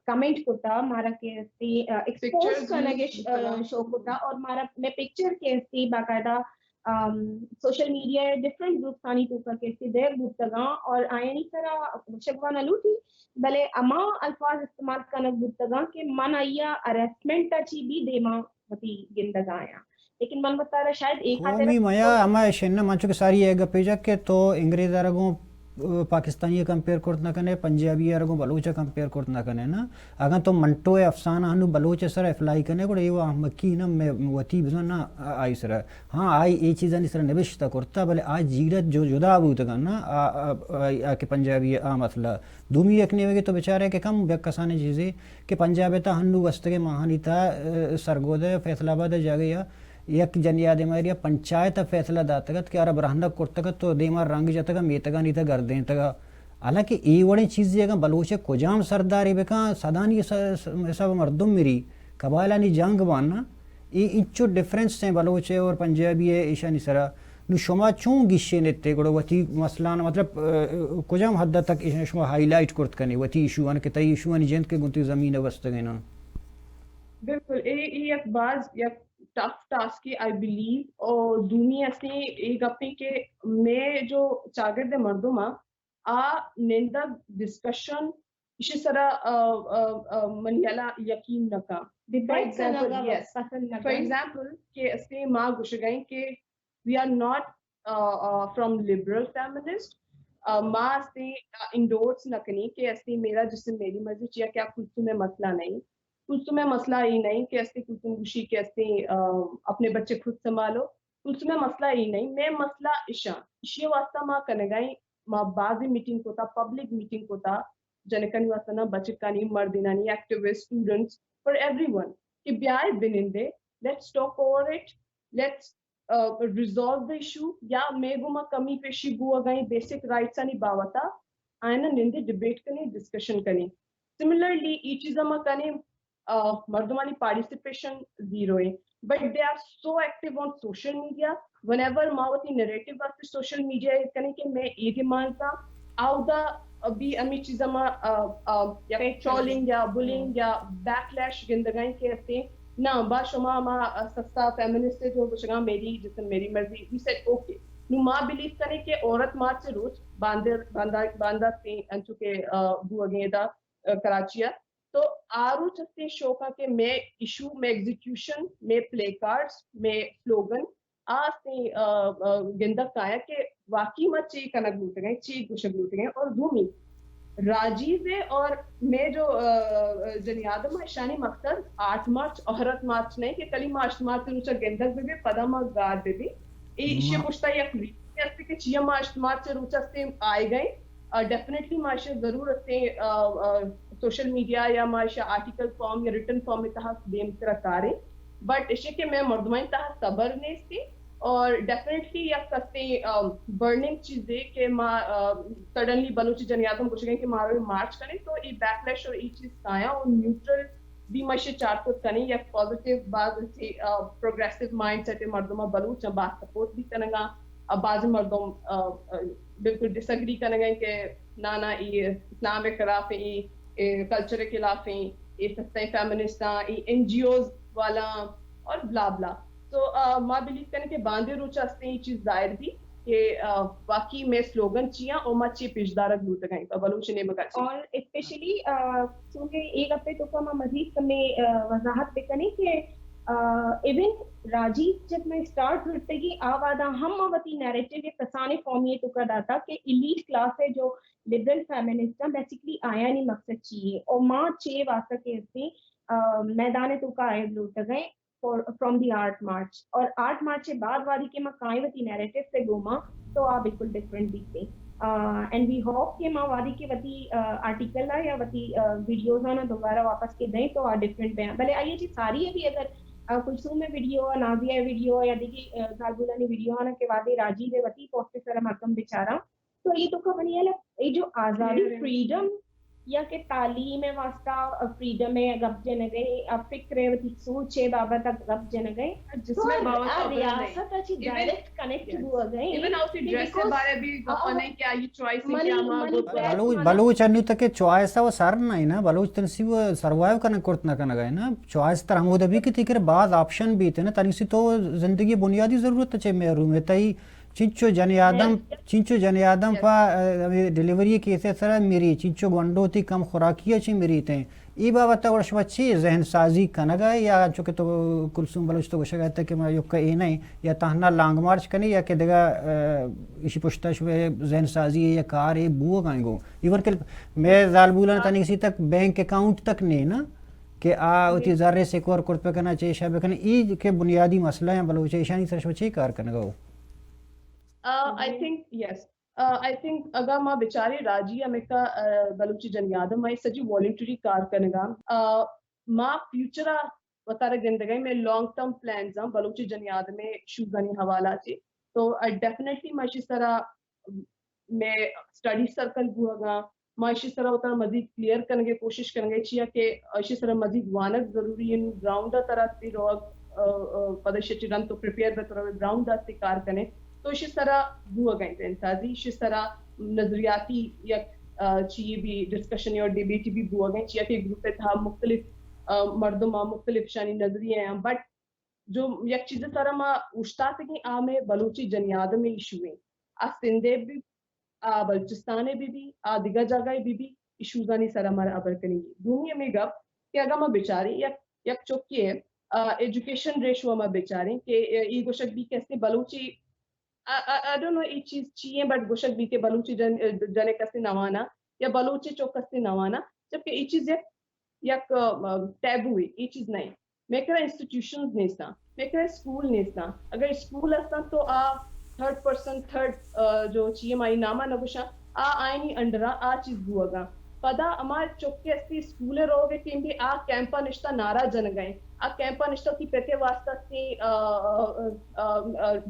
کمنٹ کتا، مارا کہ استی ایکسپوز کنگ شو کتا اور مارا میں پکچر کہ استی باقاعدہ سوشل میڈیا ڈفرنٹ گروپس آنی توکا کہ استی دیر بوتگاں اور آیانی سرا گوشگ وا نہ لوٹی، بلے ہما الفاظ استعمال کنگ بوتگاں کہ من آئیا ہراسمنٹ چی بھی دیما وتی گندگ آیاں۔ لیکن من وتارا شاید اے خاطر قومی میا ہما شن، من چونکہ ساری اے گپے جا کہ تو انگریز ءَ را گوں، آ، پاکستانی ءَ کمپیئر کرت نہ کنے، پنجابی ءَ را گوں بلوچ ءَ کمپیئر کرت نہ کنے نا۔ اگاں تو منٹو ءِ افسانہ ہنو بلوچ ءِ سرا اپلائی کنے، گڑا اے و احمقی نا، مئے وتی بزاں نا آئی سرا۔ ہاں، آئی اے چیزانی سرا نبشتہ کرتا، بلے آ جیڑت جو جدا بوتگا نا، آ، آ، آ، آ کہ پنجابی ءِ آ مسئلہ۔ دومی یک نیمگے تو بچارے کہ کم یک کسانیں چیزے کہ پنجاب ءِ تہا ہنو گوستگیں ماہانی تہا، آ، سرگودہ فیصل آباد ءِ جاگہ یا یک جنی آدماری ءَ پنچایت ءَ فیصلہ داتگ ات کہ آرا برہنگ کرتگ ات، تو دیما رنگ جتگ ءُ میتگانی تہ گردینتگ ءَ۔ حالانکہ اے وڑیں چیزے اگاں بلوچ ءِ کجام سردارے بکاں، سدانی س-، س-، حساب ءَ مردم مری، قبائلانی جنگ بان نا، اے انچو ڈفرنس ہیں بلوچ ءِ اور پنجابی ءِ ایشانی سرا۔ نو شما چون گیشین اتے گڑا وتی مسئلہ نا، مطلب، آ، کجام حد تک ایشاں شما ہائی لائٹ کرت کنے وتی ایشو آن کہ تئی ایشو آنی جند کہ گوں تئی زمین ءَ بستگیں نا؟ بالکل، اے، اے یک باز یک ٹف ٹاسکے، آئی بلیو۔ اور دومی اسے اے گپے کہ مئے جو چاگرد ءِ مردم آ، آ نندگ، ڈسکشن، ایشی سرا، آ، آ، آ، منی ہیالا یقین نہ کن۔ فار ڈبیٹ ایگزامپل، کنگا یس۔ پسند نہ فار کن۔ ایگزامپل کہ اسے ما گوشگائیں کہ we are not, uh, uh, from liberal feminist. Uh, ما اسے، uh, انڈورس نہ کنیں کہ اسے میرا جسم میری مرضی، چیا کہ آ کلثوم ءِ مسئلہ نہیں۔ کلثوم ءِ مسئلہ اے نہیں کہ اسے کلثوم گوشی کہ اسے، uh, اپنے بچے خود سنبھالو۔ کلثوم ءِ مسئلہ اے نہیں، مئے مسئلہ اشاں۔ اشی واسطہ ما کنگائیں، ما بازی میٹنگ کوتا، پبلک میٹنگ کوتا، جنکانی واسطہ نا، بچکانی، مردینانی، activist, students, for every one, کہ بیائے بنندے، let's talk over it, let's resolve the issue، یا مئے گوما کمی پیشی بوگائیں بیسک رائٹس آنی بابتا آئینا نندے ڈبیٹ کنیں، ڈسکشن کنیں۔ سملرلی، ای چیزا ما کنیں، آ، مردمانی پارٹیسپیشن زیرو ہے، but they are so active on social media. Whenever ما وتی نریٹو واسطے سوشل میڈیا ءَ کنیں کہ مئے اے ڈیمانڈز آ، اودا بھی ہمیں چیزا ما، آ، آ، یا ٹرولنگ یا بلنگ یا بیک لیش گندگائیں کہ اسے نا، با شما ہما سستا فیمنسٹ جو گوشگا میری جسم میری مرضی، we said okay. نو ما بلیو کنیں کہ عورت مارچ روچ باندر، باندا، باندا سے انچو کہ، آ، بوگیں دا، آ، کراچی ءَ۔ تو آ روچ استیں شوقاں کہ مئے ایشو، مئے ایگزیکیوشن، مئے پلے کارڈز، مئے سلوگن، آ استیں، آ، آ، گندگ کایا کہ واقعی ما چی کنگ لوٹگیں، چی گوشگ لوٹگیں۔ اور دومی، راجیز ہے اور مئے جو، آ، آ، جنی آدم ہے، اشانی مقصد آٹھ مارچ، عورت مارچ نہیں کہ کلی ما آٹھ مارچ روچا گندگ بہ بے، پدا ما گار بہ بے۔ اے ایشی پشتا یک ریزن است کہ چیا ما آٹھ مارچ روچ استیں آئے گئے۔ آ، ڈیفینیٹلی ما ایشی ضرور استیں، آ، آ، سوشل میڈیا یا ما ایشی آرٹیکل فارم یا ریٹن فارم تہا دیم کرا کاریں، بٹ ایشی کہ مئے مردمانی تہا صبر نیستی۔ اور ڈیفینیٹلی یک استیں، آ، برننگ چیزے کہ ما، آ، سڈنلی بلوچی جنی آدم گوشگیں کہ ما روی مارچ کنیں، تو ای بیک لیش اور ای چیز کایاں اور نیوٹرل بھی ما ایشی چار کت کنیں، یک پازیٹیو، باز اچھی، آ، پروگریسو مائنڈ سیٹ مردم بلوچ باز سپورٹ بھی کنگا۔ آ، بعض مردم، آ، آ، بالکل ڈس ایگری کنگ ءَ کہ نا، نا، اے اسلام ءِ خلاف ایں، اے، اے کلچر ءِ خلاف ایں، اے سستیں فیمنسٹ آں، اے این جی اوز والا آں اور بلا بلا۔ تو، آ، ما بلیو کنیں کہ باندے روچ استیں اے چیز ظاہر بی کہ، آ، واقعی مئے سلوگن چی آں اور ما چی پیش دارگ لوٹگ ایں پہ بلوچ نیمگ ءَ چی۔ اور اسپیشلی، آ، چونکہ اے گپ ءِ توکا ما مزید کمے، آ، وضاحت بکنیں کہ، آ، ایون راجی جب مئے اسٹارٹ زرتگی، آ وہدا ہم ما وتی نیریٹو یک کسانیں فارمے توکا داتا کہ ایلیٹ کلاس ہے جو لبرل فیمنسٹ ہیں، بیسیکلی آیانی مقصد چی ہے اور ما چے واسطہ کہ استیں، آ، میدان توکا آئے لوٹگ ایں فرام دی آٹھ مارچ۔ اور آٹھ مارچ ءِ بعد وہدی کہ ما کائیں وتی نیریٹو سے گوما، تو آ بالکل ڈفرنٹ بیتے۔ آ، اینڈ وی ہوپ کہ ما وہدی کہ وتی، آ، آرٹیکل آ یا وتی، آ، ویڈیوز آنا دوبارہ واپس کے دیں تو آ ڈفرنٹ بیں۔ بلے آئی چی ساری ءَ بھی اگر، آ، کلثوم ءِ ویڈیو آ، نازیہ ءِ ویڈیو آ یا دیگی، آ، زالبولانی ویڈیو آنا کہ وہدے راجی دے وتی پوسٹ سر مردم بچاراں، تو اے توکا منی ہیال ءَ اے جو آزادی، فریڈم یا کہ تعلیم ءِ واسطہ فریڈم ءِ گپ جنگ ءَ، آ فکر ءِ وتی سوچ ءِ بابت ءَ گپ جنگ ءَ، جس تو میں آ، بہت آ پاپولر نہیں۔ ریاست ءَ چی ایون، ڈائریکٹ کنیکٹ، یس، بوگ ءَ ایں۔ ایون آ وتی کہ ڈریس ءِ بیکاز بارے بھی گپ آ، نہیں کہ آئی چوائس ہے منی، کہ آ ما منی گپ ڈریس بلوچ، منی بلوچ انو تک کہ چوائس ءَ سر نہ ہے نا، بلوچ تنسی وہ سروائیو کنگ کرت نہ کنگ ہے نا، چوائس تر ہمود بھی کہ تئی کرا باز آپشن بیت نا، تنسی تو زندگی بنیادی ضرورت چے محروم ہے، تئی چنچو جنی آدم چنچو جنی آدم پہ ڈیلیوری کیس سرا میری، چنچو گونڈو تی کم خوراکی چی میری تے؟ ای بابت وڑ شما چی ذہن سازی کنگا یا چونکہ تو کلثوم بلوچ تو گوشگا تھا کہ ما یوکا اے نہیں یا تہنا لانگ مارچ کنی یا کہ دگا ایشی پشتا شما ذہن سازی یا کار اے بو گائیں گو؟ ایون کہ میں زالبولان تنی کسی تک بینک اکاؤنٹ تک نہیں نا کہ آ اتی زر سیکور کرت پہ کنا چیشا بکن، ای کہ بنیادی مسئلہ ہیں بلوچ ایشانی سر شما چی کار کنگا ہو؟ I think yes I think اگاں ما بچاریں راجی ہمیکا بلوچی جنی آدم آئی سجی والنٹری کار کنگا، ما فیوچر ء وتارا گندگا میں لانگ ٹرم پلانز آں بلوچی جنی آدم ایشوزانی حوالہ چی، تو ڈیفینیٹلی ما اشی سرا میں اسٹڈی سرکل بوگا، ما اشی سرا وتارا مزید کلیئر کنگے کوشش کنگے چیا کہ اشی سرا مزید وانگ ضروری ہے، نو گراؤنڈ ء ترا تی روگ پدا اشی رن تو پریپیئر بہ ترا گراؤنڈ ء تی کار کنے تو اشی سرا بوگ ء انت انتازی اشی سرا نظریاتی یک چی بھی ڈسکشن اور ڈیبیٹ بھی بوگ ء چیا کہ گروپ تھا مختلف مردم مختلف شانی نظریہ ہیں، بٹ جو یک چیز سرا ما اوشتاتگیں آ میں بلوچی جنی آدم ایشو ہیں، آ سندے بھی، آ بلوچستان بھی بھی، آ دگہ جگہ بھی بھی ایشوزانی سرا مارا ابر کنی۔ دومی ہمیں گپ کہ اگر ما بچاریں یک یک چوکی ہے ایجوکیشن ریشو ما بچاریں کہ ای گوشک بھی کیسے بلوچی آئی ڈونٹ نو ای چیز چی ہیں، بٹ گوشک بھی کہ بلوچی جن جنے کسے نوانا یا بلوچی چوک کسے نوانا، جبکہ ای چیز یک یک ٹیبو ہے، ای چیز نہیں۔ میکرا انسٹیٹیوشنز نیستاں، میکرا اسکول نیستاں۔ اگر اسکول ہستاں تو آ تھرڈ پرسن تھرڈ جو چیئے مائی ناما نگوشاں، آ آئینی انڈرا آ چیز بوگا۔ پدا ہما چکے استی اسکول روگ ٹیم بھی آ کیمپا نشتا نارا جنگائیں، آ کیمپا نشتا تی پتے واسطہ تی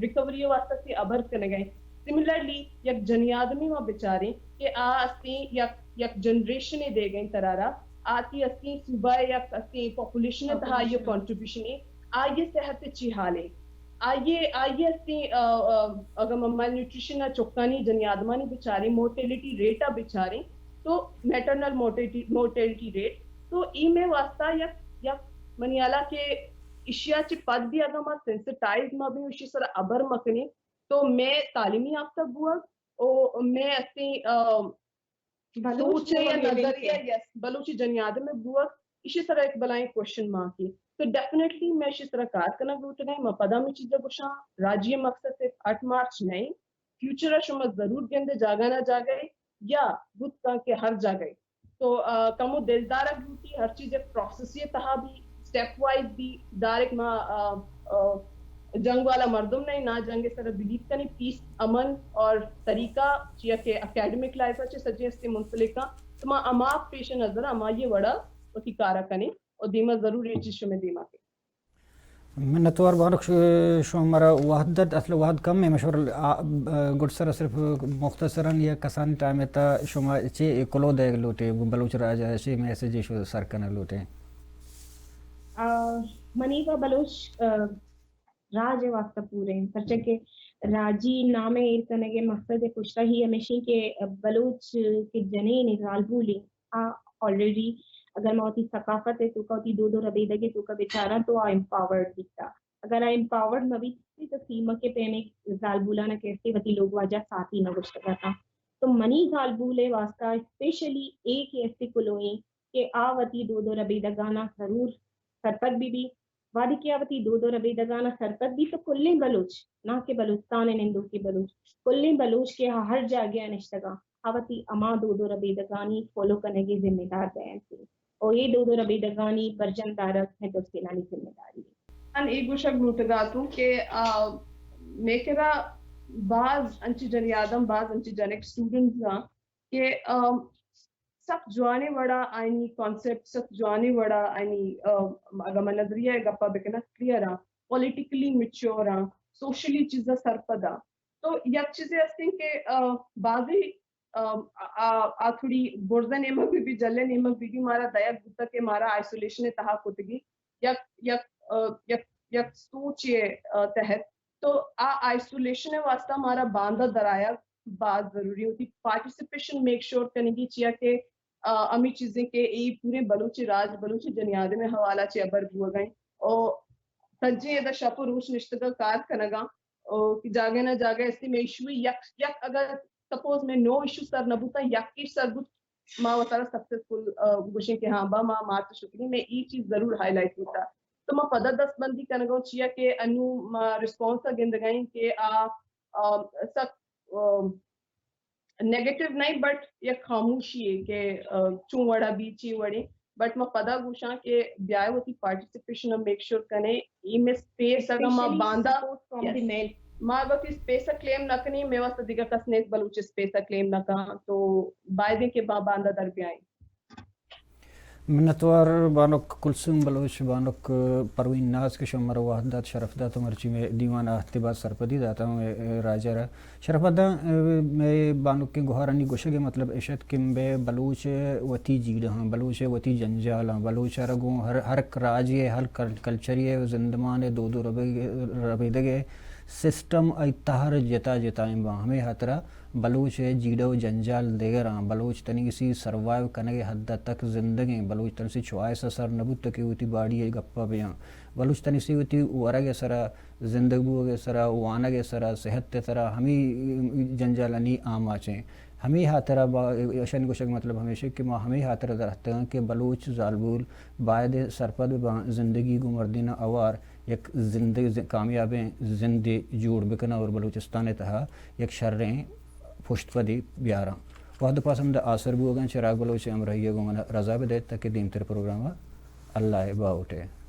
ریکوری واسطہ تی ابر کنگائیں۔ سملرلی یک جنی آدمی ما بچاریں کہ آ استی یک یک جنریشن دیگائیں ترارا آتی استی صوبہ یک استی پاپولیشن تہا یہ کانٹریبیوشن ہے، آئیے صحت چی حال ہے؟ آئیے آئیے استی اگر مال نیوٹریشن چکانی جنی آدمانی بچاریں، مورٹیلیٹی ریٹ آ بچاریں تو میٹرنل مورٹیلیٹی ریٹ تو ای میں واسطہ یک یک منی حالا کہ اشیا چی پد بھی اگر ما سینسٹائز ما بھی اشی سر ابر مکنیں تو میں تعلیمی یافتہ بوگ او میں استی سوچ یا نظریہ یس بلوچی جنی آدم بوگ اشی سر ایک بلائیں کوشچن مارک ہے۔ تو ڈیفینیٹلی میں اشی سر کار کنگ لوٹگائیں، ما پدا میں چیزا گوشاں، راجی مقصد صرف اٹھ مارچ نہیں، فیوچر شما ضرور گندے جاگہ نہ جاگہ یا بوت کن کہ ہر جاگہ تو کمو دلدارگ لوٹی، ہر چیز یک پروسیس تہا بھی، اسٹیپ وائز بھی، ڈائریکٹ ما جنگ والا مردم نہیں، نہ جنگ سر بلیو کنی، پیس امن اور طریقہ چیا کہ اکیڈمک لائف چے سجے استے منسلک تو ما اما پیش نظر اما یہ وڑا وتی کارا کنی اور دیما ضرور یہ چیز شمے دیما کے۔ منتوار بانک، شما مارا وہد دات، اصل وہد کم ہے، مشور گڈ سر صرف مختصراً یا کسانی ٹائم تا شما چے کلو دے لوٹے، بلوچ راج چے میسج شو سر کنگ لوٹے؟ منی و بلوچ راج واسطہ پورے ہیں، پرچہ کہ راجی نام ایر کنگے مقصد پشتہ ہی ہمیشی کہ بلوچ کے جنین زالبولی آ آلریڈی اگر ما وتی ثقافت ء توکا وتی دود و ربیدگ ء توکا بچاراں تو آ امپاورڈ بیتا۔ اگر آ امپاورڈ مہ بیتی تو سیمک ء پیمیں زالبولاں ء کیسے وتی لوگ واجہ ساتھی نہ گوشتگ اتاں۔ تو منی زالبول ء واسطہ اسپیشلی اے کہ اسے کلوئیں کہ آ وتی دود و ربیدگاناں ضرور سرپد بہ بی۔ وہدے کہ آ وتی دود و ربیدگاناں سرپد بی تو کلیں بلوچ، نہ کہ بلوچستان ء نندوکیں بلوچ، کلیں بلوچ کہ آ ہر جاگہ ء نشتگاں، آ وتی ہما دود و ربیدگانی فالو کنگ ء ذمہ دار بینت۔ و اے دود و ربیدگانی برجم دارگ مئے درستینانی ذمہ داری انت۔ من اے گوشگ لوٹگا اتوں کہ مئے کرا باز انچیں جنی آدم، باز انچیں جنک اسٹوڈنٹس آں کہ سک جوانیں وڑا آئینی کانسپٹ، سک جوانیں وڑا آئینی اگاں من نظریہ ء گپا بکناں، کلیئر آں، پولیٹیکلی میچور آں، سوشلی چیزا سرپد آں۔ تو یک چیزے ہستیں کہ بازی آ تھوڑی برزا نیمگ بہ بی، جلے نیمگ بہ بی، مارا دئیگ بوتگ کہ مارا آئسولیشن ء تہا کتگی، یک یک یک یک سوچے تحت۔ تو آ آئسولیشن ء واسطہ مارا باندا درآیگ باز ضروری ہوتی، پارٹیسپیشن میک شور کنگی، چیا کہ ہمیں چیزیں کہ اے پورے بلوچی راج، بلوچی جنی آدم ء حوالہ چہ ابر بوگ ء او سجیں ادا شپ و روچ نشتگا کار کنگا۔ او، کہ جاگہ نہ جاگہ استی میں ایشو یک، یک اگر سپوز میں نو ایشو سر نہ بوتا، یک ایش سر بوت، ما وتارا سکسیسفل گوشیں کہ ہاں با ما مات شکری میں ای چیز ضرور ہائی لائٹ بوتا۔ تو ما پدا دست بندی کنگا چیا کہ انو ما ریسپانس گندگائیں کہ آ، آ، سک، آ، نیگیٹو نہیں، بٹ یک خاموشی ہے کہ، آ، چون وڑا بی چی وڑی، بٹ ما پدا گوشاں کہ بیائے وتی پارٹیسپیشن میک شور کنے، ای میں سپیس اگا ما باندا، ما اگا کہ سپیس کلیم نہ کنی، میں واسطہ دیگہ کس نیست بلوچ سپیس کلیم نہ کن، تو بایدیں کہ با باندا در بیائیں۔ منتوار بانک کلثوم بلوچ، بانک پروین ناز کہ شما مرا وہد دات، شرف دات و مرچی میں دیوان آہتے باز سرپدی داتا ہوں، اے، اے، راجہ را۔ شرف داں، اے، میں بانک کے گوہارانی گوشگ مطلب اشت کہ بے بلوچ وتی جیڑ ہاں، بلوچ وتی جنجال ہاں، بلوچ ہر گوں ہر، ہر راجی ہے، ہر کل-، کلچری ہے، زندمان ہے، دو دو ربے-، ربیدگ ہے، سسٹم ای تہر جتا جتا ہیں با ہمیں ہاترا بلوچ ء جیڑہ و جنجال دگراں، بلوچ تنیگسی سروائیو کنگ ء حد ء تک زندگیں، بلوچ تنیگسی چوائس ء سر نہ بوت کہ وتی باڈی ء گپ ء بیاں، بلوچ تنیگسی وتی ورگ ء سرا، زندگ بوگ ء سرا، وانگ ء سرا، صحت ء سرا ہمے جنجالانی آماچ ایں۔ ہمے ہاترا با-، اشانی گوشگ مطلب ہمیش کہ ما ہمے ہاترا در اتگاں کہ بلوچ زالبول باید سرپد باں، زندگی گوں مردین ء اوار یک زندگ-، ز-، کامیابیں زندے جوڑ بکناں اور بلوچستان ء تہا یک شریں پشت پدی بیاراں۔ وہد پاس ہمدا آسر بوگاں، چراگ بلوچ ء ہمراہی ء گوں من رضا بدئیت تاکہ دیمتر پروگرام ء اللہ ء باہوٹ ء۔